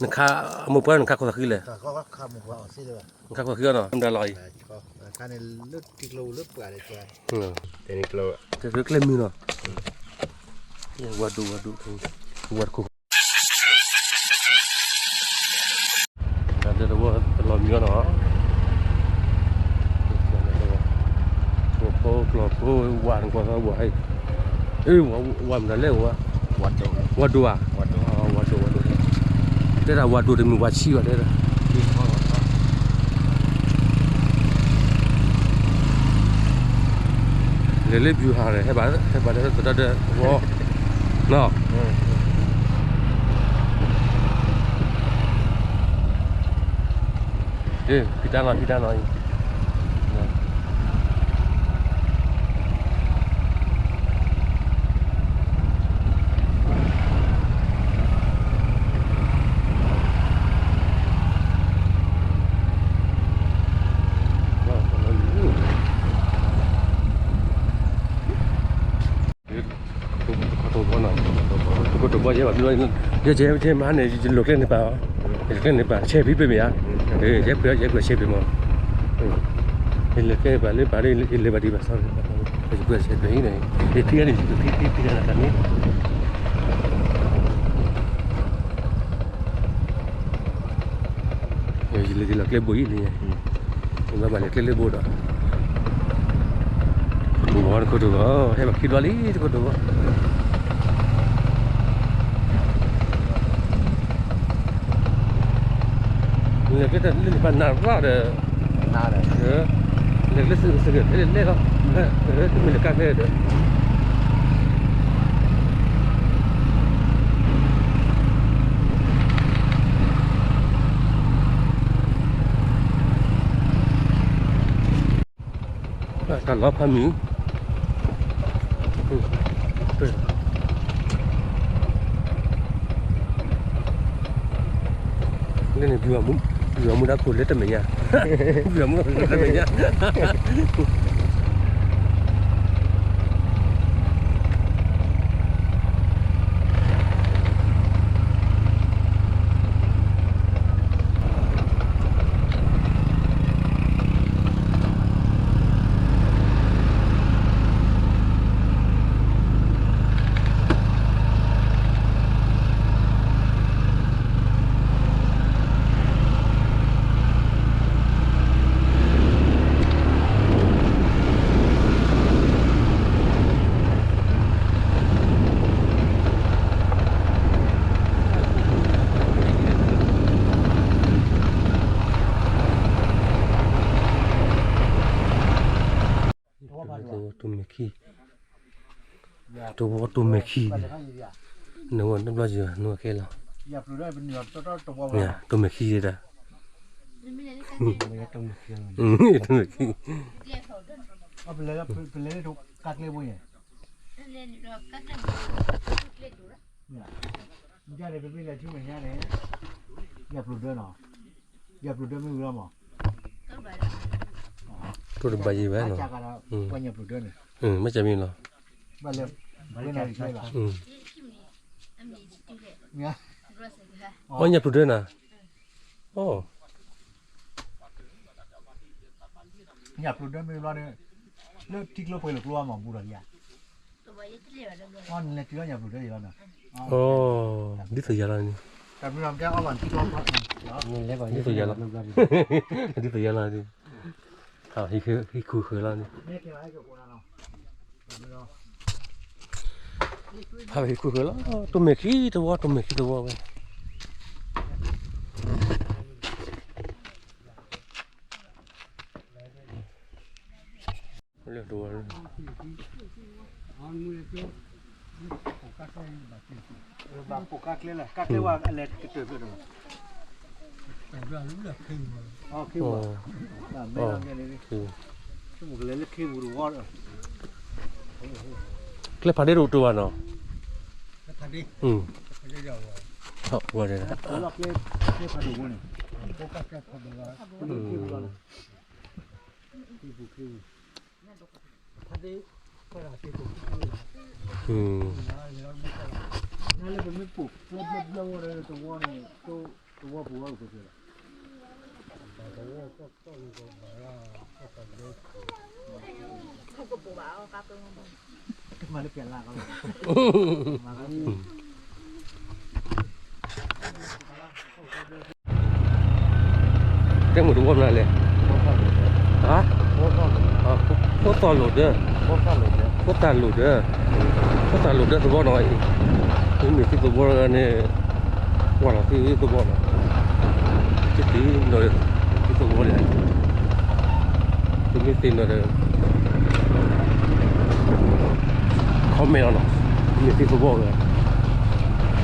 နခါအမိၢ်ပှၢ် နခါခိၣ်သးဃံလဲၣ်, နခါခိၣ်သးဃံအီၤနီၤ မတၤလီၤအံၤ, တဲကျဲမုၢ်နီၤ, ဝၤဒိၣ်ဝၤဒိၣ်, ဝၤတခိၣ် တၢ်ဒဲတဝီတလီၤမံၤအီၤနီၤ, ကျီၢ်ဖိကျီၢ်ဖိ ဝၤနကွၢ်သီဝၤဟဲ, ဝၤမနုၤလဲၣ်ဝဲ, ဝၤဒိၣ်ဧါ, ဝၤဒိၣ်ဝၤဒိၣ်, တဲဒၣ်ဝၤဒိၣ်တမ့ၢ်ဝၤဆံးဘၣ်တဲဒၣ် လဲၤလၢ ဗျူဟာ ဒီး ဟဲဘၣ် ဟဲဘၣ်ဒီးသဒၢဒီးသဝီ နီၤ, ဖံတၢ်နီၤ ဖံတၢ်နီၤအံၤ တခိၣ်တဘီနီၤ, တခိၣ်တဘီယဲဘၣ် ယဲယဲမဟါန့ၣ် ယလိာ်ကျဲန့ၣ်ပာ်အီၤ, ယလိာ်ကျဲန့ၣ်ပာ် ဆဲးဖံးပ့ၢ်မ့ၢ်ဧါ, ယဲပှ့ၤ ယဲပှ့ၤဆဲးဖံးမး, ယလိာ်ကျဲန့ၣ်ပာ်လၢပာ်လၢယလဲၤဘၣ်ဒံးဘၣ်ဆၣ်, ယပှ့ၤဆဲးဖံးအံၤန့ၣ် ယဖံးန့ၣ် ယဖံးဖံးဖံးတၢ်န့ၣ် ယလဲၤဒ်လီၤကျဲဘိအံၤန့ၣ်, ယဘၣ်လဲၤကျဲလၢဘိဒီး, တခိၣ်တဘီ တခိၣ်တဘီ ဟဲဘၣ်ခံဘျီလံ တခိၣ်တဘီ, လဲၤကျဲတၢ်လၢနပာ်နးရၣ်ဒီး, လဲၤကျဲစ့ၢ်ကီးဖဲလဲၣ်လီၤ, တမ့ၢ်လၢကါဖဲဒီး တၢ်လီၤဖးမုၢ်, လၢန့ၣ် ဘုရားမူဒါ ခိၣ်လၢတမဲာ်ညါ, ဘုရားမူဒါ ခိၣ်လၢတမဲာ်ညါ တဝီတိၢ်မဲာ်ခံ, တဝီတိၢ်မဲာ်ခံ, နဝဲနဘျီယၤ နဝဲခဲလီၤ, တိၢ်မဲာ်ခံဒၣ်, တိၢ်မဲာ်ခံ, တိၢ်တဘၣ်ယံၤဘၣ်နီၤ, မ့ၢ်ကမံၤလီၤ, ပှၤညၣ်ပျူၢ်ဒၢနၤ, အိ ညၣ်ပျူၢ်ဒၢမ့ၢ်ဘျီန့ၣ်, လၢထံကျိပှဲၤလိာ်ကျိမး ဘူးဒီးလံဧါ, အီနလဲၤတုၤလၢညၣ်ပျူၢ်ဒၢယံၤလီၤနီၤ, ဒ်သိးယၤလီၤန့ၣ်, ဒ်သိးယၤလီၤ, ဒ်သိးယၤလီၤ, ဟံးခူၣ်ဃၢၤလီၤန့ၣ်, ဟံးခူၣ်ဃၢၤလီၤ, တိၢ်မဲာ်ခံတဝီ တိၢ်မဲာ်ခံတဝီဝဲ လၢတဝီ ဘၣ်ပိာ်ကါကျဲလၢ ကါကျဲဝဲအလဲၤကတၢၢ်ဖျၢၣ်ဒီး, ခ့ဝဲ, ကျဲဖးဒ့တအိၣ်တဘၣ်နီၤ, ဝဲ, ခ့ပူၤခ့ပူၤ, ဖးဒ့, ဖးဒ့, လၢပမ့ၢ်ပိာ်ဘျီဘျီဘျီဝဲဒီးတဝီန့ၣ်, တဝီပူၤဝဲကပၤလီၤ. မၤလၢပျၢၤလၢ်ကီးလီၤ. တဲမုၢ်တဝီမနုၤလဲၣ်, ဟါ, ဖိသၣ်လိာ်ဒၢ, ဖိသၣ်လိာ်ဒၢ, ဖိသၣ်လိာ်ဒၢသဝီနီၤအံၤ, မ့မ့ၢ်သုသဝီန့ၣ်, ကွၢ်လီၤသုသဝီနီၤ, သုသဝီန့ၣ်, သုမ့ၢ်သ့ၣ်နီၤဒီး comment အီၤနီၤ, မ့ၢ်သ့ၣ်သဝီဝဲ,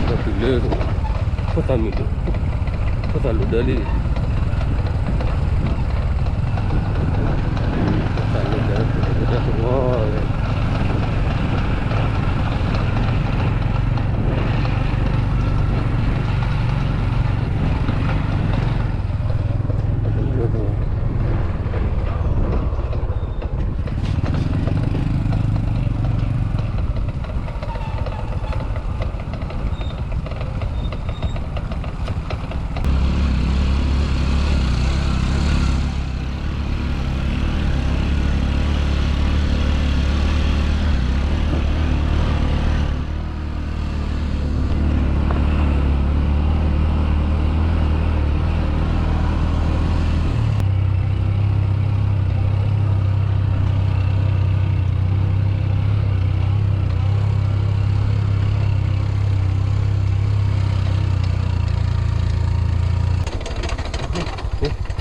ဒီးတုၤလၢ ဖိသၣ်မုၣ်, ဖိသၣ်လိာ်ဒၢလံ, ဖိသၣ်လိာ်ဒၢ, လိာ်ဒၢသဝီဝဲ.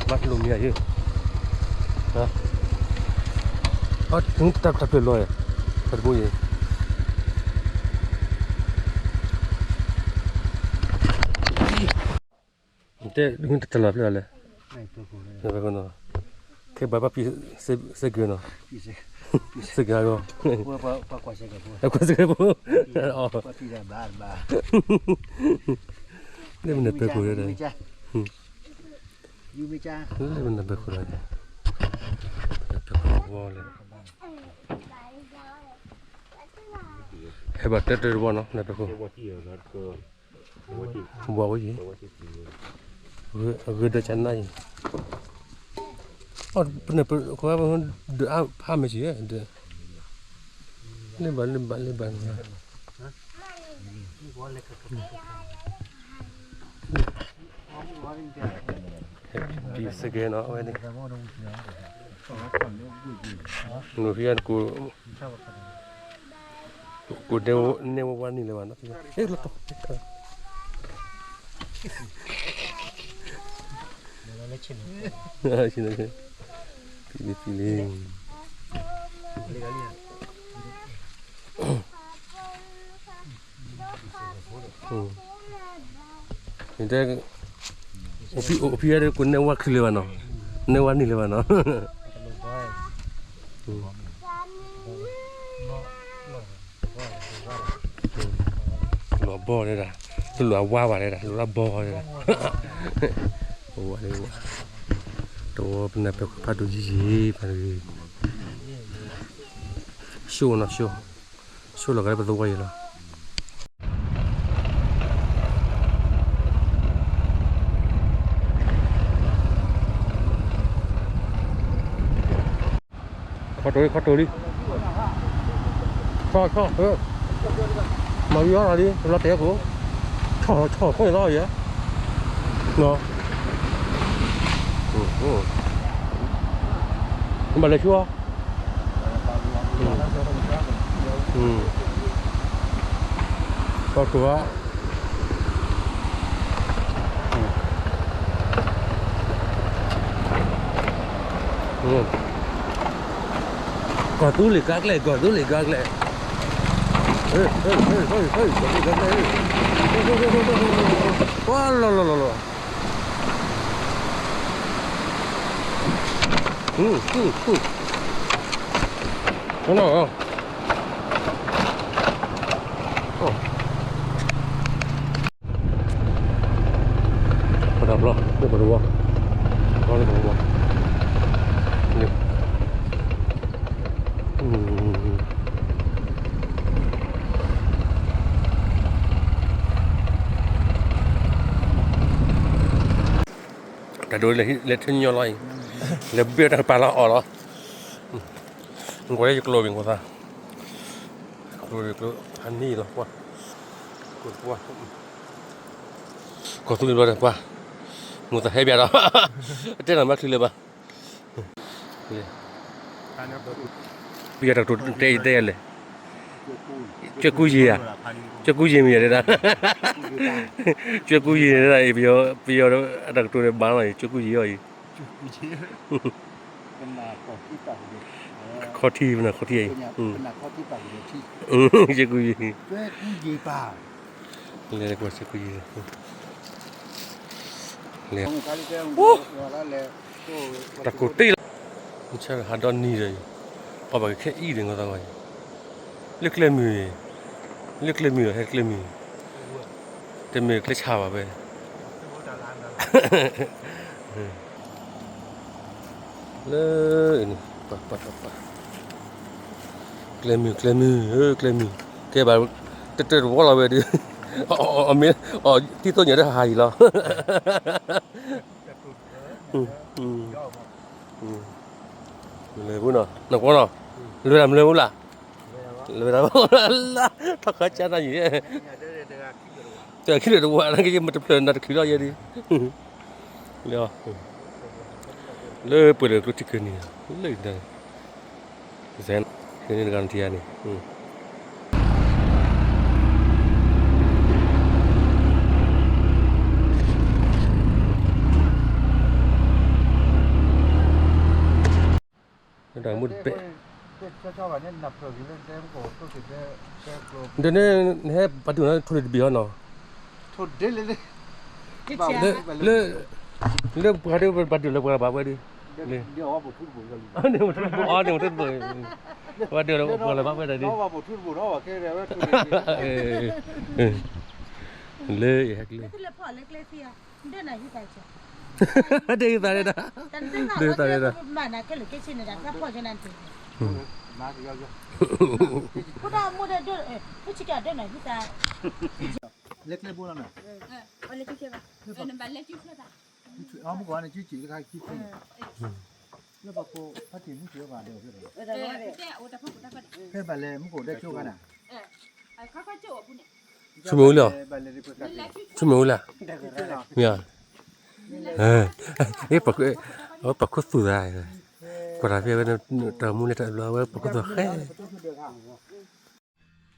ဘၣ်လိာ်မံၤယဲ, အတၢ်ဖျၢၣ်လီၤ, တဘိယဲ, တဲတလီၤဖျၢၣ်လဲၣ်, ခဲဘၣ်ဘၣ်ဖံးစ့ၢ်ကီးနီၤ, စ့ၢ်ကီးဂီၢ်, ကွၢ်စ့ၢ်ကီးဖိ, လၢမနုၤပၢၤခိၣ်ဒီး, လၢမနုၤပၢၤခိၣ်ဒီး, ပၢၤခိၣ်ဝီလဲၣ်, ဟဲဘၣ်တၢၢ်တၢၢ်တဝီနီၤ နပၢၤခိၣ်, ဝီဝဲယံၤ, အဂ့ၤဒီးကနၣ်ယံၤ, ပနၢ်ပၢၤခိၣ် ဒုးအါဖးမ့ၢ်ဆံး, လ့ၣ်ဘၣ်လ့ၣ်ဘၣ်လ့ၣ်ဘၣ်န့ၣ်, စ့ၢ်ကီးနီၤ အဝဲန့ၣ်, နဖံးတကိး, ကိးန့ၢ်ဝဲဝါနံၤလၢၤဘၣ်နီၤ, လီၤတီၤ, ဖံးလံဖံးလံ, တဲ, အိၣ်ဖံးအိၣ်ဖံးဝဲဒီး ကိးန့ၢ်ဝါခုလၢၤဘၣ်နီၤ, န့ၢ်ဝါနံၤလၢၤဘၣ်နီၤ, လိၣ်ဘီတဲဒၣ်, တလိၣ်အဝါဘၣ်တဲဒၣ် လိၣ်လၢဘီတဲဒၣ်, ဝါ, တဝီပနၢ်ပၢၤခိၣ်ဖးဒိၣ်ယံၤယံၤဖးဒိၣ်, ဆိနီၤဆိ, ဆိလီၤဂာ်လၢပသဝီယံၤလီၤ. ခီတိၤလံ ခီတိၤလံ, ဆီဆီ, မၤဝံၤအီၤလီၤလံ လီၤတဲာ်ကိး, ဆီဆီဖိန့ၣ်လီၤယဲ, ဘၣ်လဲၤဆူအီၤ, ခီတိၤဧါ. ကီၢ်သူလ့ၤကါကျဲ, ကီၢ်သူလ့ၤကါကျဲ, ကီၢ်သူလ့ၤကါကျဲ, ပှၤလီၤလီၤလီၤလီၤ, ပတၢ်ဘျီ လၢပတဝီ, လၢပတဝီ, လၢ, အ ဒိးလဲၤထၢညီလီၤအံၤ, လဲၤဘ့ၣ်တၢ်ကပၤလီၤအီၤလီၤ, ကွၢ်လၢယကျိၤဘ့ၣ်ကွၢ်သး, ကျိၤဘ့ၣ်ကျိၤ အနံၣ်လီၤ, ကွၢ်, ကီၢ်သူလ့ၤဘျီဒီးပှၤ, မိၢ်သးဟဲဘၣ်ဒီး, အတဲနၤမၤချုးလၢၤဘၣ် ပယီၤတၢ်ကတိၤတဲတဲလဲၣ်, ကၠွဲၣ်ကူယံၤဧါ, ကၠွဲၣ်ကူယံၤမ့ၢ်ယဲဒၣ်, ကၠွဲၣ်ကူယံၤဒၣ်, ပယီၤတၢ်ကတိၤန့ၣ်ဘၣ်လီၤအံၤ ကၠွဲၣ်ကူယံၤအီၤအံၤ, ခီထံ ပနၢ်ခီထံအံၤ, ကၠွဲၣ်ကူယံၤ, လဲၤကွၢ်ကၠွဲၣ်ကူယံၤ လဲၤ, တၢ်ကိၢ်တ့ၢ်လီၤ, မုၢ်ဆါဟးဒီနံၤဒီးအံၤ, ပှၤဘၣ်ကခဲအံၤဒီး ငီသးဂီၤအံၤ, လၢကျဲမုၢ်, လၢကျဲမုၢ်ဒီး ဟဲကျဲမုၢ်, တမ့ၢ်ကျဲဆါဘၣ်ဝဲ, လၢ, ပှၤပှၤပှၤပှၤ, ကျဲမုၢ် ကျဲမုၢ် ကျဲမုၢ်, ကဲဘၣ်, တတၢၢ်တဝီလီၤဝဲဒီး, အမ့ၢ်, တံၤသိညါတဟးအံၤလီၤ, လဲၤပူၤနီၤ နကွၢ်နီၤ, လဲၤတၢ်မလဲၤပူၤလၢ်, လဲၤတၢ်လၢ်, ထီၣ်ခါကၢ်နၤယံၤ, တဂၤခံလၢာ်တဝီ နကယမ့ၢ်တဖျၢၣ်နၤတချုးလီၤယဲဒၣ်, လၢပှဲၤလၢကျိထံကၢၢ်နံၤ, လၢ, ကဲန့ၣ်တဂၤနထံၣ်ဧါန့ၣ် တၢ်မူတပဲာ်, ဒီးန့ၣ် နဟဲပာ်ဒုၣ်နၤထိၣ်ဒံးတဘ့ၣ်အီၤနီၤ, လၢ, လၢပှၤဒုၣ်ပာ်ဒုၣ်လၢပှၤဘၣ်ဝဲဒၣ်, အီၤန့ၣ်မ့ၢ်ထိၣ်ဒံး, ပှၤဒုၣ်လၢပှၤလၢဘၣ်ဝဲဒၣ်ဒ်, လၢယဟဲက့ၤလၢ, ဒ်သးဒ်ဒၣ်, ဒ်သးဒ်ဒၣ်, လၢကျဲဘိလီၤ, မုၢ်ကီးန့ၣ် ကံကံ, လၢပှၤဖိဖးတံၢ်မုၢ်ကီးဘၣ်ဒီး, ဖဲဘၣ်လဲၣ်မုၢ်ကီးဒဲးဆိဂၤဒၣ်, ဆိကမိၣ်ဝံၤလံ, ဆိကမိၣ်ဝံၤလံ, မ့ၢ်, ပှၤခိၣ်သူၣ်သး, ကွၢ်တၢ်ဖဲဝဲ, တၢ်မူလၢတၢ်ဘျီဝဲပှၤခိၣ်သူၣ်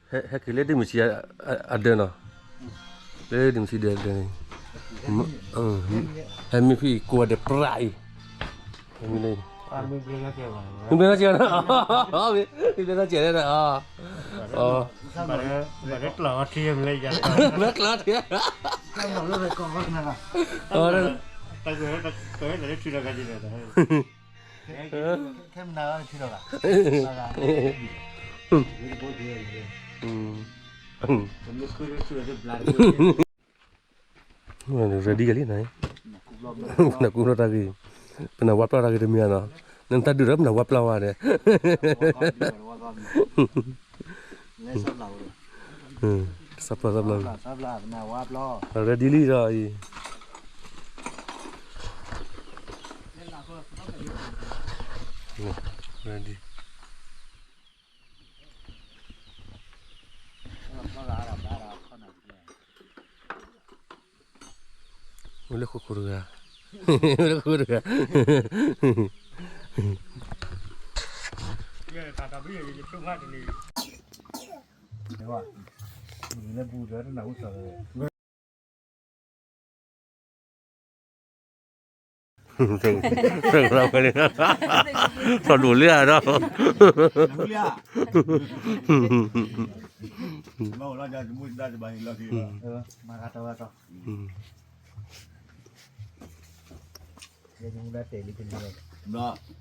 ဃဲ ဟဲက့ၤလၢဒ့ၣ်မုၢ်ဆံးအဒၢးနီၤ, လၢဒ့ၣ်မုၢ်ဆံးဒၢးဒၢးန့ၣ်, ဟဲမ့ၢ်ဖဲအံၤကိးဂၤဒဲးပြးအံၤ, မ့ၢ်ဘျဲနီၢ်ကဲး, မ့ၢ်ဘျဲနီၢ်ကဲး, မ့ၢ်ဘျဲနီၢ်ကဲး, မ့ၢ်ဘျဲနီၢ်ကဲး, ခဲမနၤထံထီၣ်ကါ, ရဒံကလံန့ၣ်, နကူလီၤတၢ်ဂ့ၤ, ပနၢ်ဝါပျီတၢ်ဂ့ၤတမံၤနီၤ, နတၢ်ဒုးဒီးပနၢ်ဝါပျီဝဲဒီး, သးပျီသးပျီ, ရဒံလံဒီးအံၤ, ရဒံ အိၣ်လၢဃိဃိတဂၤ, အိၣ်လၢဃိဃိတဂၤ, ထီၣ်ဒိၣ်လၢအဒီး, လၢမံ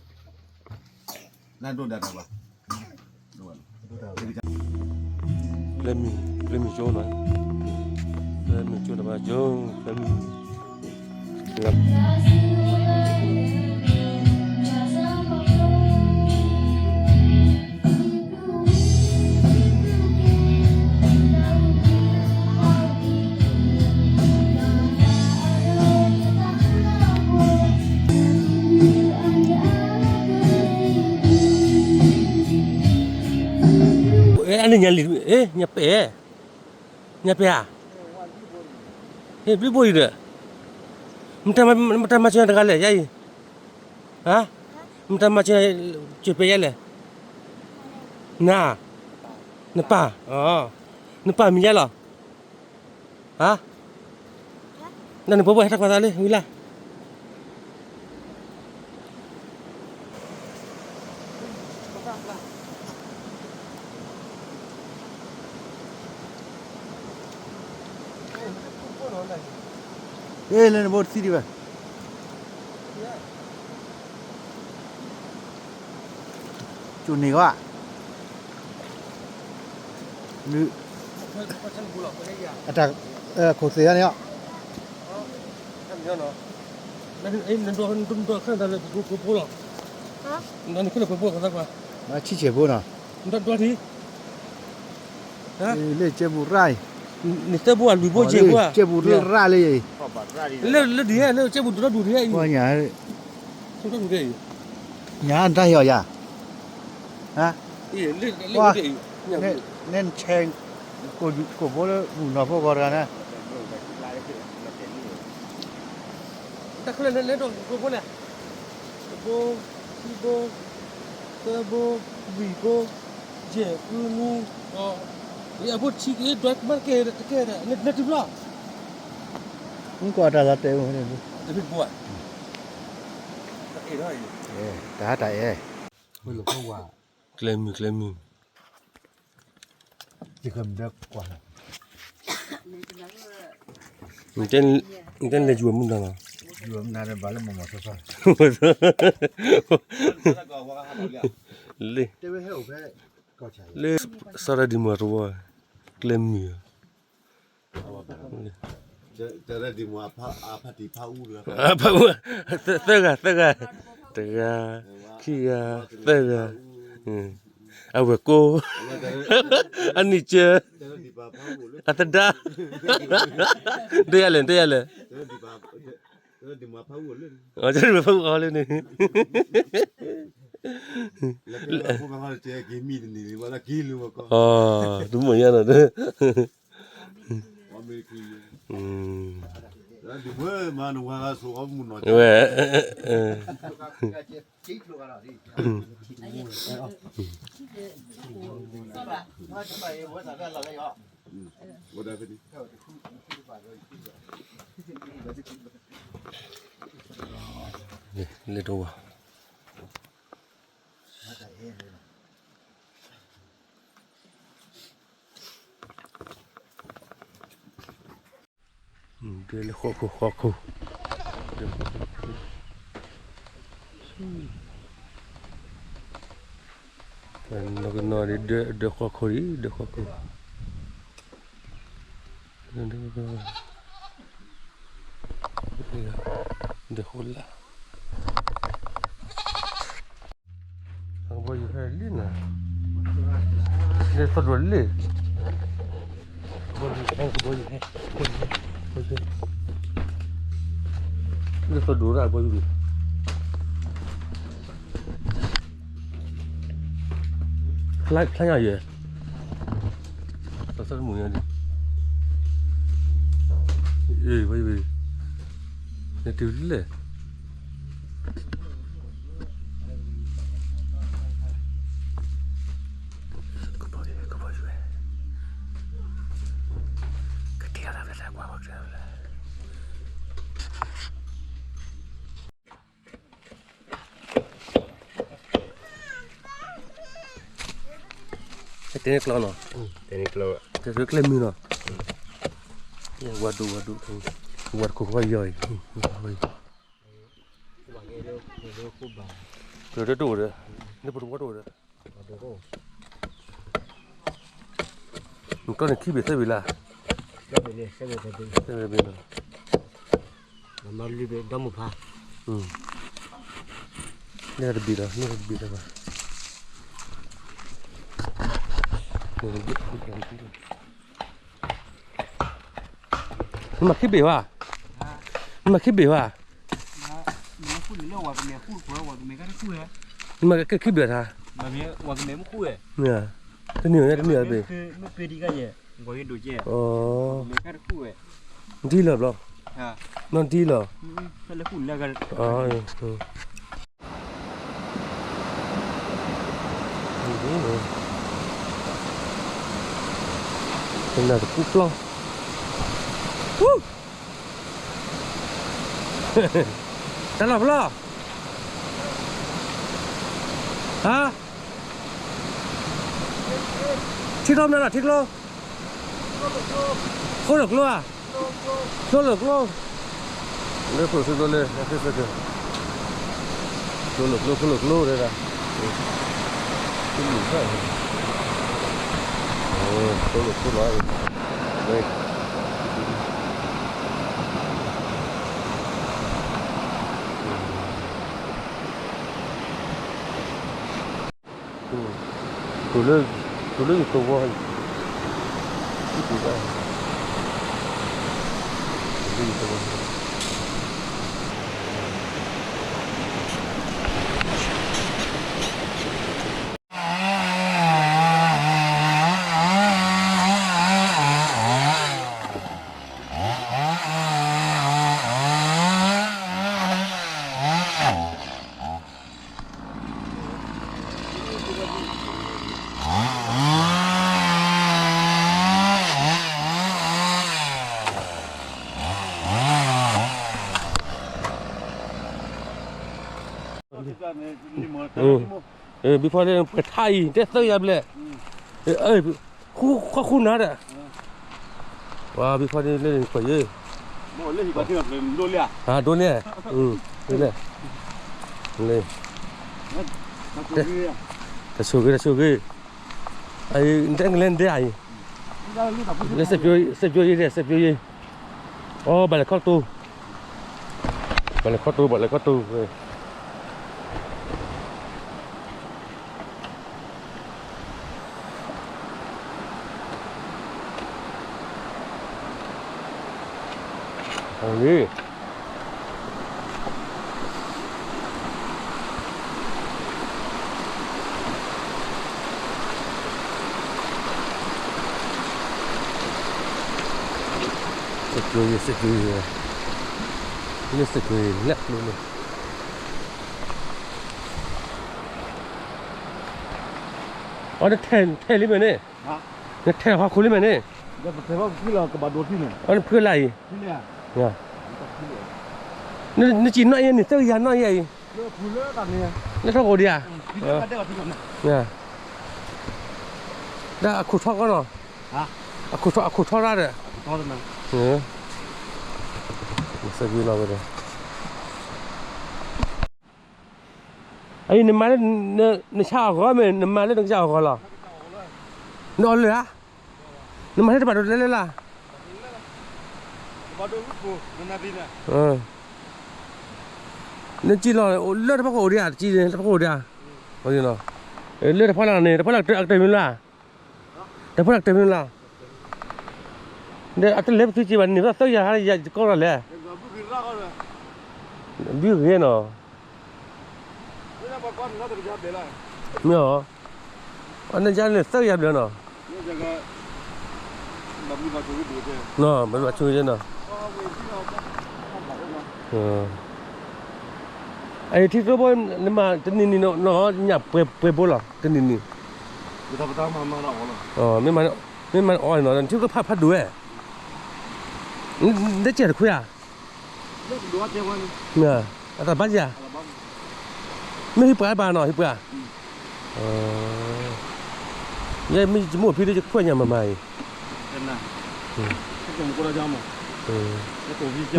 ၤ, လၢမံၤကၠိနီၤ, လၢမံၤကၠိတဘၣ်ကၠိ, လၢမံၤ အန့ၣ်ညါလံ, ညါပဲာ်, ညါပဲာ်ဧါ, ဟ့ၣ်ဘျုးဘိအံၤဒီး, မတၤမၤစၢၤတဂၤလဲၣ် ယၤအံၤ, ဟါ, မတၤမၤစၢၤ, စၢၤပဲာ်ယၤလဲၣ်, နၤ, နပၢ်, နပၢ်မံၤယၤလီၤ. ဟါ, နန့ၣ်ပှၤဘၣ်ဟဲထီၣ်ကွၢ်သးလၢဝံၤလၢ်. လၢနဘိတသံဒံးဘၣ်. ကၠိန့ၢ်ဂီၢ်, အတၢ်, ခိၣ်သ့ၣ်ဧါန့ၣ်, ဆံၣ်ဆဲၣ်ဖိနီၤ, လၢကဲဘူးရၣ်အံၤ, နတဘိအလွံၢ်ဘိကဲဘူးဧါ, ကဲဘူးရၣ်လၢယၤအံၤ, လၢဒ်ဟဲလၢကဲဘူးဒိၣ်ဒိၣ်ဒ်ဟဲအံၤ, ညါတၢ်ဟ့ၣ်အီၤယၤ, ဟါ, နဲနဆဲး, ကိးဘိလၢမုၢ်နီၢ်ဖိဂီၤတဂၤန့ၣ်, တၢ်ခဲလၢာ်န့ၣ်လဲၤဒီးဖိလဲၣ်, တဘိ, ခံဘိ, သၢဘိ, လွံၢ်ဘိ, ယဲၢ်ဃုနွံ, အဘိတဆံက့ၤဒွးမၤတကဲ, တကဲဒီး နတုၤဘျီ, မ့ၢ်ကွၢ်တၢ်လီၤတဲာ်အိၣ်န့ၣ်, တဘိ, တၢ်ဟးတၢ်အဲၣ်, ကျဲမုၢ်ကျဲမုၢ်, နတဲလဲၤယူၤအမုၢ်နၤလီၤ, လၢ, လၢစီၤရၤဒံမုၣ်အသဝီ, ကျဲမုၢ်, ဖးအူ, သၢဂၤ, သၢဂၤ, တဂၤ, ခံဂၤ, သၢဂၤ, အဝဲၢ်ကိ, အနံၣ်စၢ, အသဒါ, တဲယၤလဲၣ်, တဲယၤလဲၣ်, ဖးအူအီၤလၢန့ၣ်, တမ့ၢ်ညါနီၤ, ဝဲ, လၢတဝီ ဒဲလၢဃီခိၣ်ဃီခိၣ်, နီၢ်ကနီၤဒဲဃီခိၣ်ဒံး ဒဲဃီခိၣ်, ဒဲဃိလၢ် အကဘီယူၤဟဲလံနၤ, လၢသီဒိၣ်လံ, ကဘီယူၤဟဲ, ကဘီယူၤဟဲ, လၢသီဒိၣ်ရၣ်ကဘီယူၤ, ဖျါညါယဲ, သီသၢတမုာ်ညါဒံး, အ့ၣ်, နတုၤလဲၣ် ကဘီယူၤ, ကဘီယူၤ, ကတဲအါတၢ်ဖျါတၢ်ကွၢ်ဝဲကတဲအါဖျါ, တဲန့ၣ်ကျီနီၤ, တဲန့ၣ်ကျီ, တဲကျဲမုၢ်နီၤ, ဝၤဒိၣ်, ဝၤဒိၣ်, ဝၤတခိၣ်ခွါယီၤအံၤ, ကျဲတအိၣ်ဒီး, န့ၣ်ပတဝီတအိၣ်ဒီး နကျီန့ၣ်ခံဘ့ၣ်သၢဘ့ၣ်လၢ, သၢဘ့ၣ်လီၤ, န့ၣ်တဘ့ၣ်ဒီး န့ၣ်တဘ့ၣ်ဒီးဘၣ်, နမၤခံဘ့ၣ်ဘၣ်, နမၤခံဘ့ၣ်ဘၣ်, နမၤကဲခံဘ့ၣ်တၢ်, မ့ၢ် တနံၤအံၤ တနံၤအံၤဘ့ၣ်, နထံၣ်လီၤဘျီ, နီၢ်နထံၣ်လီၤ, တနၤတပူၤပျီ, တၢ်လီၢ်ဖျီ, ဟါ, ထံကျိမနုၤလီၤ ထံကျိ, ခိၣ်လိာ်ကျိဧါ, ကျိလိာ်ကျိ, လၢကျိၣ်စ့ကျိလၢ ကျိလိာ်ကျိ ကျိလိာ်ကျိတဲဒၣ်, ကျိလိာ်ကျိလီၤ, တိၤလၢယသဝီ, ယသဝီ, ဘံဖီလၢပှဲၤထါအံၤ တဲသၢယၤဘျဲၣ်, ဃူဃူနၤဒီး, ပှၤဘံဖီလၢန့ၣ်ပှဲၤယဲ, ဒိန့ၣ်, လၢ, တၢ်ဆိၣ်ဂ့ၤ တၢ်ဆိၣ်ဂ့ၤ, နတဲကလဲၤနတဲအံၤ, စက်ပျိယဲၢ် စက်ပျိယဲၢ်, အိ ဘၣ်လဲၤခီတိၤ, ဘၣ်လဲၤခီတိၤ ဘၣ်လဲၤခီတိၤ, စက်ပျိယဲၢ် စက်ပျိယဲၢ်, လၢစက်ပျိယဲၢ် လဲၤကျိန့ၣ်, အီ နထဲးလံမဲာ်န့ၣ်, နထဲးဟီၣ်ခိၣ်လံမဲာ်န့ၣ်, အီနဖုလၢ်အံၤ, နစံၣ်နီၣ်အံၤန့ၣ် သၢကယၤနီၣ်အံၤ, လၢထီၣ်ကအိၣ်ဒံးဧါ, ဒ်အခိၣ်ထီကီနီၤ, အခိၣ်ထီ အခိၣ်ထီရၣ်ဒီး, စဲကလီၤဝဲဒီး အံၤနမၤလၢ နဆါအဂီၢ်မ့ၢ် နမၤလၢနကစၢ်အဂီၢ်လီၤ, နအီၣ်လၢာ်ဧါ, နမၤလၢတဘၣ်ဒိးလဲၤလၢ်လၢ်, နစံၣ်လီၤ လၢတဖၣ်ကအိၣ်ဒံးဧါ, တစံၣ် တဖၣ်ကအိၣ်ဒံးဧါ, လၢတဖၣ်လၢ်န့ၣ် တဖၣ်လၢ်အကတၢၢ်မ့ၢ်လၢ်, တဖၣ်လၢ်အကတၢၢ်မ့ၢ်လၢ်, ဒီးအတလဲၤပသုစ့ဘၣ်န့ၣ် သၢယၤဟါယၤကီလီၤလဲၣ်, ဘုဂ့ၤနီၤ, မ့ၢ်အီၤ, အန့ၣ်ယါန့ၣ် သၢယၤဘျဲၣ်နီၤ, ဘၣ်ဆိကဲနီၤ, အံၤထံကျိဖိ နမၤတနံၤနံၤနီၤ ညၣ်ပှဲၤပှဲၤဘိလီၤ တနံၤနံၤ, မ့ၢ်မၤအီၤနီၤ ထံကျိဖးဖးဒိၣ်ဝဲ, နတဲတခွဲဧါ, အတၢ်ဘါယၤ, မ့ၢ်ဟံးပှၤဘၣ်နီၤ ဟံးပှၤ, ယမ့ၢ်ယမိၢ်ဖံဒ်ယခွဲးညါမၤမၤအံ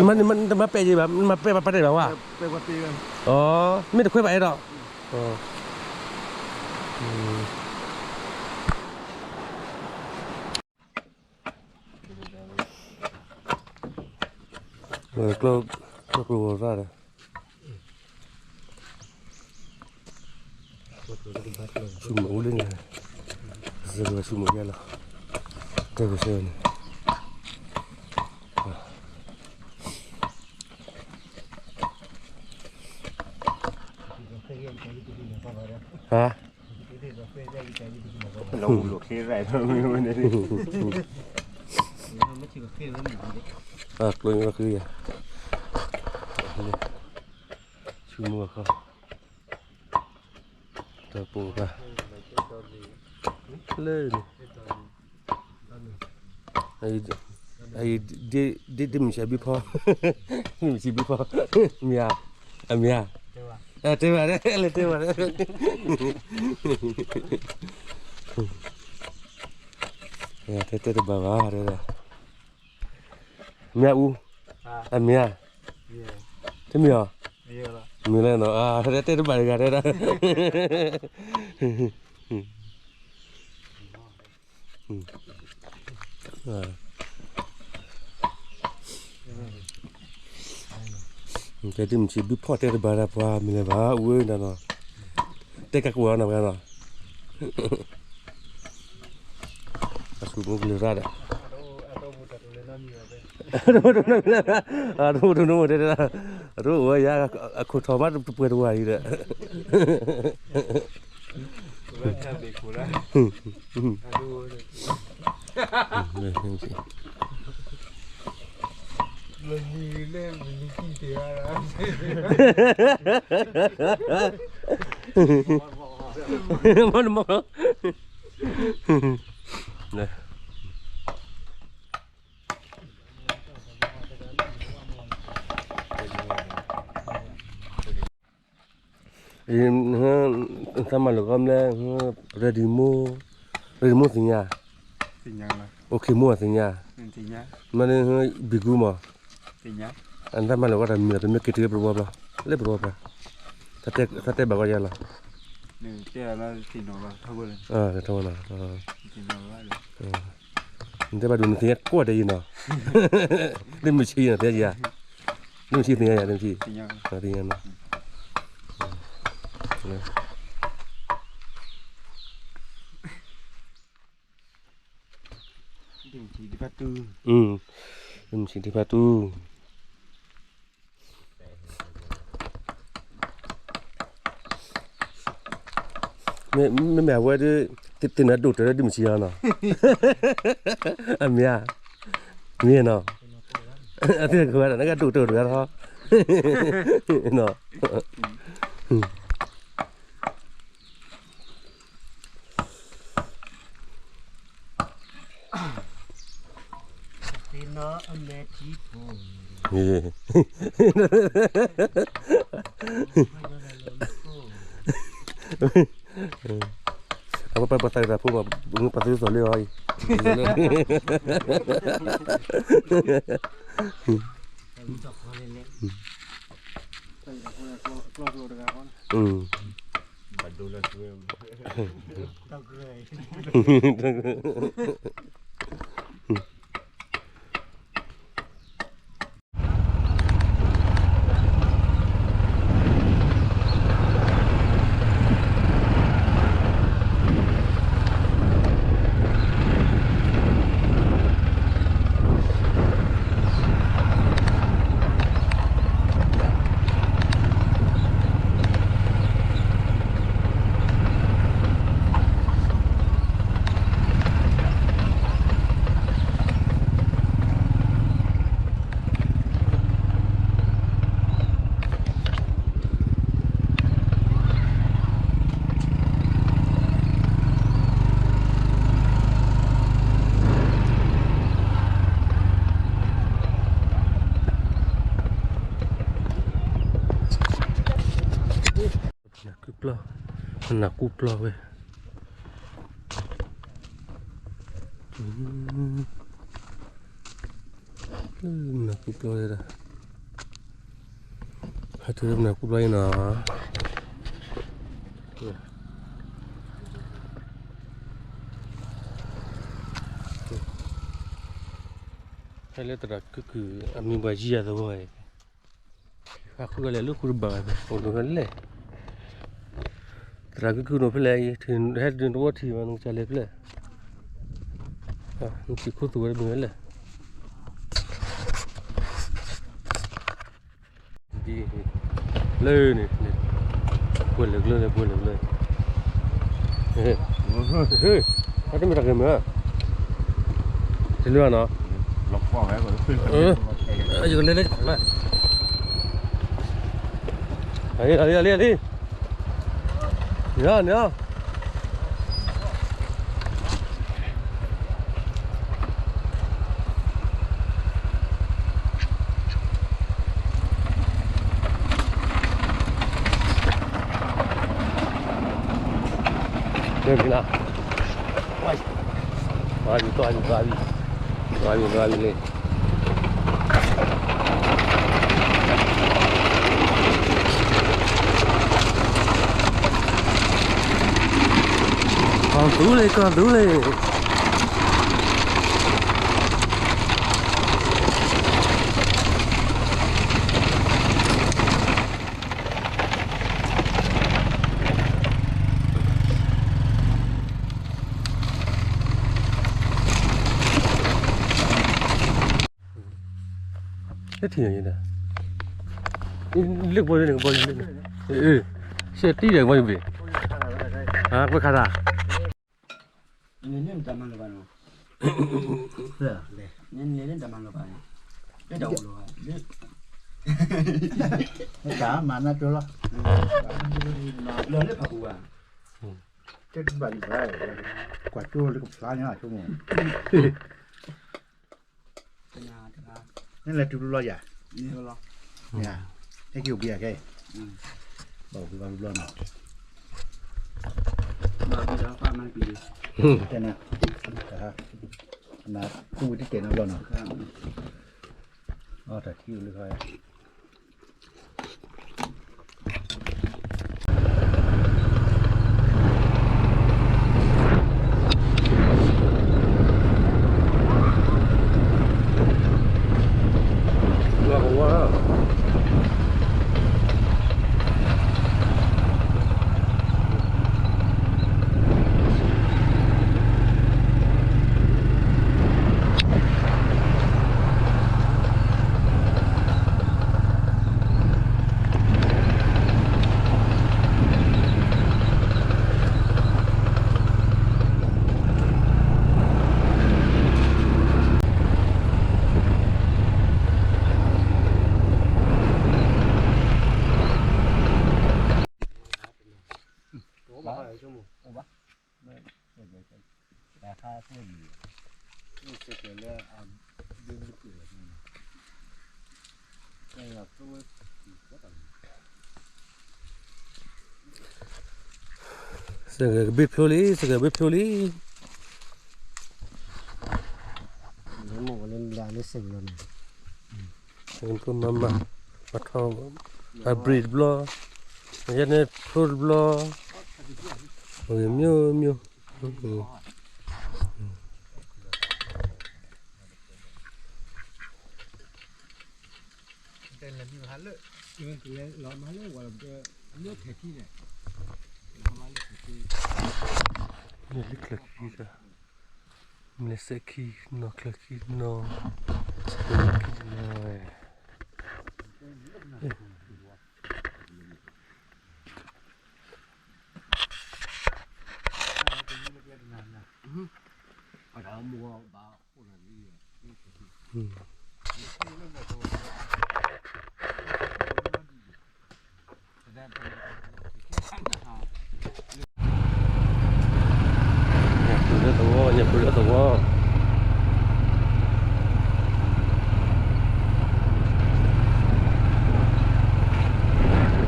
ၤ, နမၤပဲာ်ယဘၣ် နမၤပဲာ်ဘၣ်ပာ်တဲဘၣ်ဝဲ, မ့ၢ်တခွဲးဘၣ်အဲၣ်ဒိး, ကျိ ကျိကျိဝဲၢ်ဒီး ဆူမုၢ်အိၣ်လံန့ၣ်, ဆူမုၢ်ယဲလီၤ, တဲကဆၢန့ၣ်, ဟါ, လိာ်ချ့ရၣ်ဝဲန့ၣ်, ကျိညါဃုယၤ, ဆူမုၢ်အခီ, တၢ်ပိာ်ကါ, လၢန့ၣ် ဒ်မုၢ်ဆံးဘုဖီ, ဒ်မုၢ်ဆံးဘုဖီ, မ့ၢ်ဧါ, အမ့ၢ်ဧါ, တဲဝဲဒၣ်, လဲၤတဲဝဲဒၣ်, တဲတဲတဘၣ်ဘၣ်, တဲဒၣ်, မ့ၢ်အူ, အမ့ၢ်ဧါ, တမ့ၢ်အီၤ, မ့ၢ်လၢနီၤ, တဲတဲတဘၣ်တဂၤ တဲဒၣ် တဲဒ်မုၢ်ဆံးဘုဖီတဲတဘၣ်ဒၣ်ပှၤမ့ၢ်လဲၣ်ဘၣ် အူဝဲဒၣ်နီၤ, တဲကၢ်ကဝီၤနီၤပှၤနီၤ, အဆူၣ်မူကလၢၤရၣ်ဒီး အတအိၣ်တနီၤတဲဒၣ်, အတအိၣ်ဝဲယၤ, အခိၣ်ထီၣ်မးတပှဲၤတဝၤအံၤဒီး မနုၤလဲၣ်, မနုၤလဲၣ်, မနုၤလဲၣ်, မနုၤလဲၣ်, တၢ်မၤလိာ်ကီမ့ၢ်လဲၣ်, ရဒံမိၢ်, ရဒံမိၢ်သ့ၣ်ညါ, အိၣ်ခ့မိၢ်သ့ၣ်ညါ, မ့ၢ်န့ၣ် ဘံကူမး, တၢ်မၤလိာ်ကီတၢ်မံၤလီၤ ပမ့ၢ်က့ၤတုၤလၢပရဝီဘျီ, လၢပရဝီဘျီ, သးတဲဘၣ်ကီယၤလီၤ, ထီဘိလၢ နတဲဘၣ်ဒိၣ်နသ့ၣ်ညါကိးဂၤဒဲးအံၤနီၤ, လၢမုၢ်ဆံးနီၤ သ့ၣ်ညါယၤ, လၢမုၢ်ဆံးသ့ၣ်ညါယၤ လၢမုၢ်ဆံး, သ့ၣ်ညါနီၤ, လၢမုၢ်ဆံးဒံးဖးတူၢ် မ့မ့ၢ်အဝဲဒၣ် တနၢ်ဒိၣ်တၢ်လၢဒ်မုၢ်ဆံးအီၤနီၤ, အမ့ၢ်ဧါ, မ့ၢ်နီၤ, အသ့ၣ်ကဝဲဒၣ် နကဒိၣ်တၢ်တဂၤထီ, နီၤ, အဝဲပှၤသးကရၢဖိ ပှၤသုးသိးလၢအီၤအံၤ, နၢ်ကူပျီ, နၢ်ကူပျီဝဲ, နၢ်ကူပျီဝဲဒၣ်, ဟဲတုၤလၢနၢ်ကူပျီအံၤနီၤ, ဟဲလၢသရၣ်ကုၢ်ကုၢ် အမံၤပှၤယံၤယၤသဝီအံၤ ဃုကလဲၤလၢဃုတဘၣ်ဘၣ် အိၣ်ဒိၣ်လဲၣ်, သရၣ်ကုၢ်ကုၢ်နီၤဖဲလဲၣ်, ဟဲဒုးတဝီထံၣ်ဘၣ် နကစၢ်လဲၤဖဲလဲၣ်, နထံၣ်ခိသူၣ်ဝဲတမံၤဝဲလဲၣ်, လၢန့ၣ်, ပှဲၤလၢာ်ကျၢၤလဲၣ် ပှဲၤလၢာ်ကျၢၤ, ဟ့ၣ် တမ့ၢ်တၢ်ဂ့ၤမ့ၢ်, တလၢနီၤ, ယကလဲၤလၢ, အလံအလံအလံ, န့ၣ်, န့ၣ် မ့ၢ်လီၤ, ဝါယံၤ ဝါယံၤ ဝါယံၤ ဝါယံၤလံ, ကီၢ်သူလ့ၤ ကီၢ်သူလ့ၤ. တထံၣ်ညါဒၣ်, လၢကဘီယူၤန့ၣ် ကဘီယူၤန့ၣ်, ရှဲတံၢ်ဒီးကဘီယူၤဘ့ၣ်, ကွဲးခါတၢ်, နတမၤလၢၤဘၣ်နီၤ, နတမၤလၢၤဘၣ်, တၢ်အိၣ်လီၤ, တၢ်မၤနၢ်တိလီၤ, လၢဖးပူၤဘၣ်, တဘၣ်လံဘၣ်, ကွၢ်ကၠိလၢကဖျါညါဆိကမိၣ် နလဲၤတုၤဘျီယၤ, ယၤ, ဟဲက့ၤအိၣ်ဘှံးယၤခဲအံၤ, ဘၣ်အိၣ်ဘှံးဘၣ်ဘျီနီၤ, တဲနၤ, နသူဝဲတတဲနၤဘျီနီၤ, အတၢ်ထံအိၣ်လၢခါ စကဘ့ၣ်ဖျိလံ စကဘ့ၣ်ဖျိလံ, မ့ၢ်လၢစကလီန့ၣ်, မၤမၤ, ပှၤထီၣ်, အဘြ့းတဘျီ, ယဲန့ၣ်ဖျိတဘျီ, မျိုးမျိုး. မ့ၢ်လၢချၢခံ, မ့ၢ်လၢစဲးခံနီၤ ချၢခံနီၤ, ချၢခံနီၤ. ညၣ်ပူၤလၢသဝီ, ညၣ်ပူၤလၢသဝီ, ည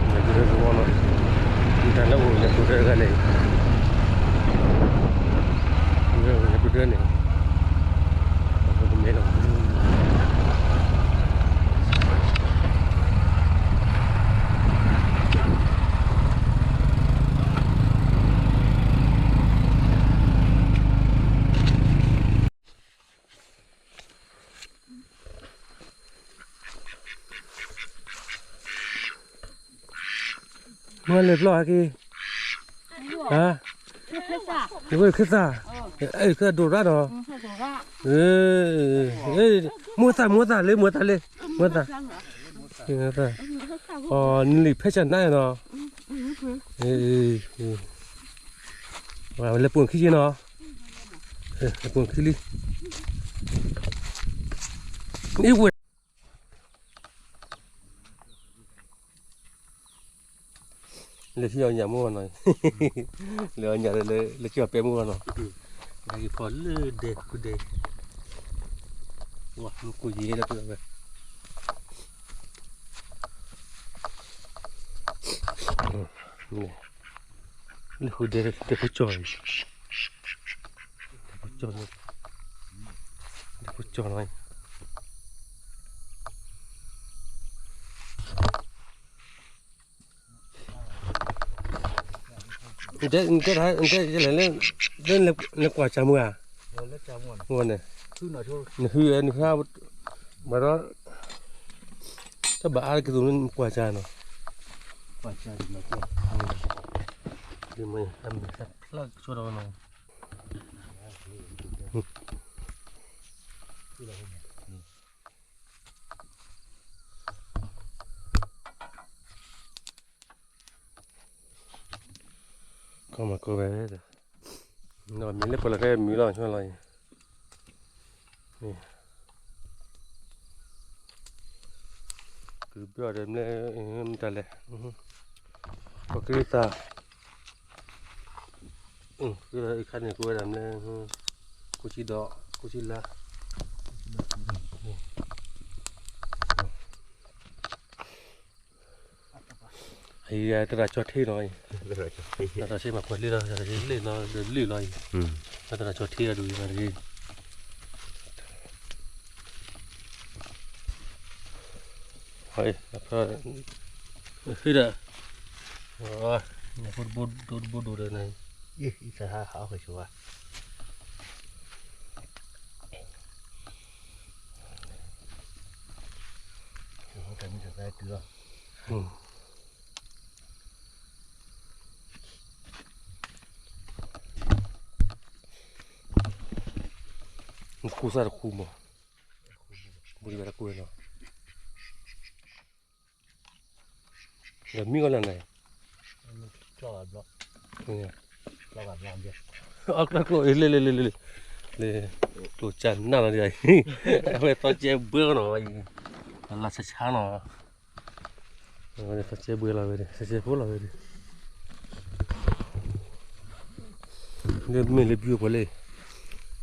ၣ်ပူၤလၢသဝီလီၤ, တၢ်လၢအိၣ်ညၣ်ပူၤတဂၤန့ၣ်, ညၣ်ပူၤတဂၤန့ၣ်, မ့ၢ်လီၤ. မ့ၢ်လဲၤဘျီဟဲက့ၤ, ဟါ, နဝဲခ့သၣ်, အဲၣ်ခ့သၣ်ဒိၣ်ရၣ်ဒီး, မိၢ်သၣ် မိၢ်သၣ်လၢ မိၢ်သၣ်လၢ, မိၢ်သၣ်, အီၤ နလံာ်ဖဲစၢ်နါနီၤ, လဲၤပိာ်ခံက့နီၤ. ပူၤခံလံ, အံၤဝဲ လၢဟံၣ်အီၣ်ညၣ်မုၢ်ဂီၢ်နီၤ, လၢအီၣ်ညၣ်လၢ လၢကၠီၣ်ပဲမုၢ်ဂီၢ်နီၤ, ကဖီလၢဒဲဃုဒဲ, ဝါ မူကိၢ်ယံၤလၢပဝဲ, လၢဃုဒဲ ဒဲဖိကၠီၣ်အံၤ, ဒဲဖိကၠီၣ်, ဒဲဖိကၠီၣ်နီၤ နတဲ နတဲ နတဲ လၢ လၢ လၢကွၢ်စၢ်မုၢ်ဧါ, ဝဲန့ၣ်, နဟု နဟု ဘၣ်ဒီး တဘၣ်အါက့ၤသိးနကွၢ်စၢ်နီၤ, ကွၢ်စၢ်, ဒ်မ့ၢ် အမ့ၢ်ဖျါကဆှီဒီးနီၤ, ကီမၤကီဝဲ, မ့ၢ်လၢပှၤလၢဖဲမုၢ်လီၤ ဆၢလီၤအံၤ, ကုၢ်ဘျီၣ်ဒီးမ့ၢ် မတၤလဲၣ်, ပှၤကလုာ်သး, ခါန့ၣ် ကိးဝဲဒၣ်မ့ၢ် ကိၣ်ဆံဒီး ကိၣ်ဆံလါ အံၤတရၣ်ကၠီထ့နီၤအံၤ, တရၣ်ကၠီထ့, တရၣ်ဆ့မၤကွၢ်လံလီၤ, တရၣ်ဆ့လ့ၣ်နီၤ ဒီးလ့ၣ်လီၤအံၤ, တရၣ်ကၠီထ့အဒိၣ်အံၤမၤတဂ့ၤ, ဟဲဒီး, ဖိတဘိဒိၣ်ဒီးန့ၣ်, နဃူသၣ်တဃူမး, ဘူးဒံးဘၣ်တၢ်ကိၢ်နီၤ, ဒီးမံဂီၤလၢ်န့ၣ်, အီၣ်ကျၢၢ်ကျိၣ် လ့ၣ်လ့ၣ်လ့ၣ်လ့ၣ်, ကျိၣ်စၢ်နၢ်လီၤဒံး, အဝဲသီကဲဘှဲနီၤ, လၢဆါဆါနီၤ, အဝဲသီကဲဘှဲလီၤဝဲဒၣ် သီကဲဖိလီၤဝဲဒၣ်, လၢမ့ၢ်လၢဘျုးပှၤလၢ,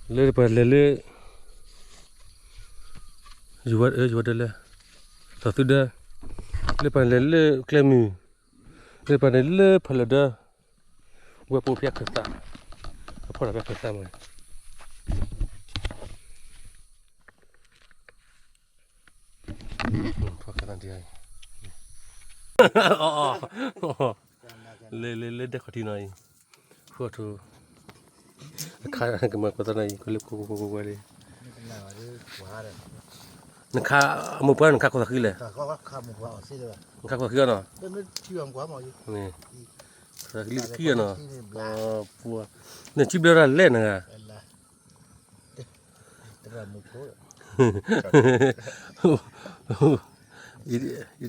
လၢပှၤလဲၤလၢ ယဝဲဒၣ်လၢ သီသုဒၢ, လၢပှၤလဲၤလၢကျဲမုၢ်, လၢပှၤလဲၤလၢဖးလၢၢ်ဒၢ, ဝဲၢ်ပိာ်ဖဲခၢၣ်သး, အဖီၣ်တၢ်ဖဲခၢၣ်သးမး, ဖီၣ်ခၢၣ်သးဒ်အံၤ, လၢ လၢ လၢဒဲခီၣ်ထံးနီၤအံၤ, ဃိထူ, အခါကမၤကွၢ်သးနီၤအံၤ ကွၢ်လၢကွၢ်ကွၢ်ကွၢ်ကွၢ်လံ, နခါ, အမိၢ်ပှၢ်နခါကွၢ်သးဃံလဲၣ်, နခါကွၢ်သးဃံအီၤနီၤ, ကွၢ်သးဃံလံတခံအီၤနီၤ, နထံဘျဲၣ်ဒၣ်လဲၣ်နဂ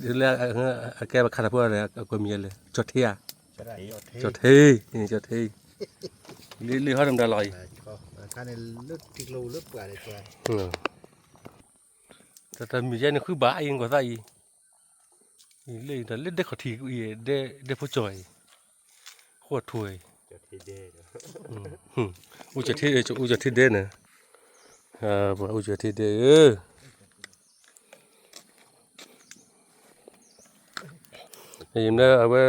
ၤ လၢအကဲပခါတၢ်ဖိန့ၣ် အကွဲမံၤလဲၣ်, ကၠီၣ်ထ့ဧါ, ကၠီၣ်ထ့, ကၠီၣ်ထ့, လံ လံဟီၣ်တမတၤလီၤအံၤ, တၢ်မုၢ်ယဲန့ၣ်ဃုဘၣ်အံၤကွၢ်သးအံၤ, လၢအံၤဒီးလၢဒဲခီၣ်ထံးအံၤ, ဒဲဖိကၠီၣ်အံၤ, ဃိထူအံၤ, အိၣ်ကၠီၣ်ထ့, အိၣ်ကၠီၣ်ထ့ဒဲန့ၣ်, ပှၤအိၣ်ကၠီၣ်ထ့ဒဲဧၢ, အံၤမ့ၢ်အဝဲ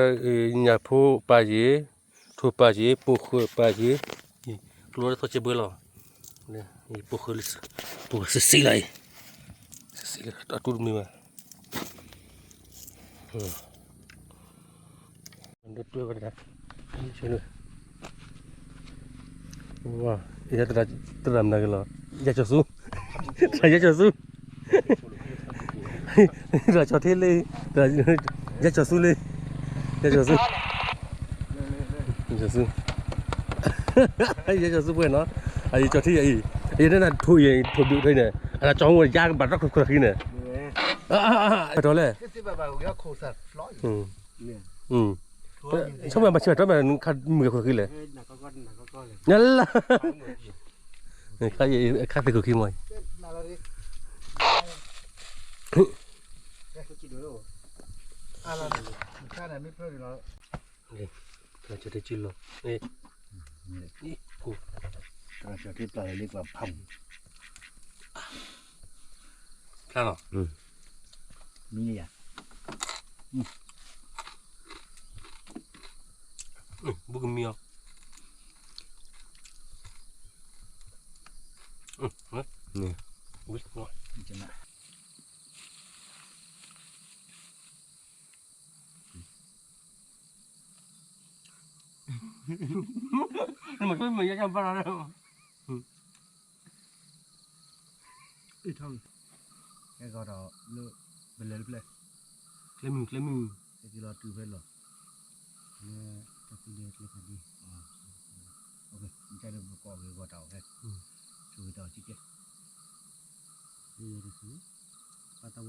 ညၣ်ဖိပာ်ယ့ၤ, ထိၣ်ပာ်ယ့ၤ, ပိာ်ဃၢၤပာ်ယ့ၤ, ကျိလၢသီကဲဘှဲလီၤ, ပိာ်ဃၢၤလၢ ပိာ်ဃၢၤစံးစံးလီၤအံၤ, စံးစံးလီၤအတူတမံၤဘၣ်, တွဲဝဲဒၣ်, ယသရၣ်မနုၤက့ၤလီၤ, ယဲၢ်ကၠီၣ်ဆူ, ယဲၢ်ကၠီၣ်ဆူ, တရၣ်ကၠီၣ်ထ့လံ, ယဲၢ်ကၠီၣ်ဆူလံ, ယဲၢ်ကၠီၣ်ဆူ, ယဲၢ်ကၠီၣ်ဆူ, ယဲၢ်ကၠီၣ်ဆူပှဲၤနီၤ, အံၤကၠီၣ်ထ့အံၤ, အံၤန့ၣ်နထိၣ်အံၤ ထိၣ်ဒုးထံန့ၣ် အတၢ်ကၠီမူယါကဘၣ်တၢ်ခိၣ်ခိၣ်တဃံန့ၣ်, အတီၤလဲၣ်, ဆိကမိၣ်ဘၣ်ဆၢထီၣ်မး နခါမုၢ်ကခိၣ်တဃံလဲၣ်, နလၢ, နလၢ, နလၢ, နလၢ, နလၢ, နလၢ, နလၢ, နလၢ, ခါယခါသ့ၣ်ခိၣ်ခံမီၤအံၤ, ကၠီတကၠီလီၤ, ကၠီထံပျၢ်လီၤလံကွၢ်ဖးမူ, ဖျါလီၤ, မံယၤ, ဘူးကမံအီၤ, ဝံၤ, နမ့ၢ်မ့ၢ်ယါဘၣ်လီၤ, အ့ၣ်ထီၣ်, ဟဲကီးဒီးလၢ, ပလဲၤတဖျၢၣ်, ကျဲမုၢ်ကျဲမုၢ်, ဟဲက့ၤလီၤတုၤဖဲလီၤ, လၢတၢ်ဖံးဒဲးကျဲဖးဒဲး, ကဲလၢပကိးဂ့ၤဂီၤတၢ်အီၣ်ဖဲ, ဆိၣ်ဂ့ၤတၢ်အီၣ်ကဲ, လၢယွၤတၢ်ဆိၣ်ဂ့ၤ, ပၢ်သး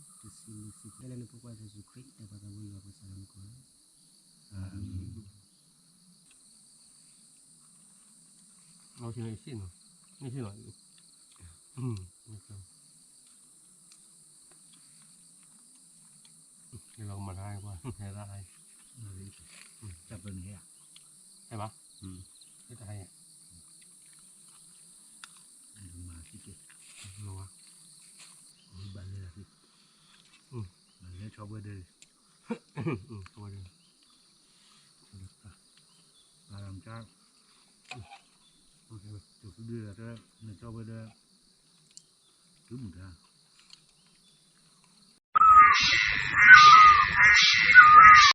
ဝီစီဆှံယွၤပကစၢ်လၢမူခိၣ်, တဆံလံဆံခံ လၢနဖိခွါယ့ၣ်ၡူးခရံာ် တၢ်ပၢ်သးဝီယွၤပကစၢ်လၢမူခိၣ်, အၤမ့ၣ်. လီၤကမၤတၢ်ကွၢ်, ဟဲဒၣ်, တၢ်ပၢနုၤဟဲ, ဟဲဘၣ်, ဟဲတၢ်ဟဲ, မၤသံက့ၤ, ဘၣ်လဲၤ, ဘၣ်လဲၤဆီဝဲဒၣ်, ဆီဝဲဒၣ်, ပှၤရၤမတၢ်, တဒုတၢ်, နဆီဝဲဒၣ်, တုၤမုၢ်တၢ်.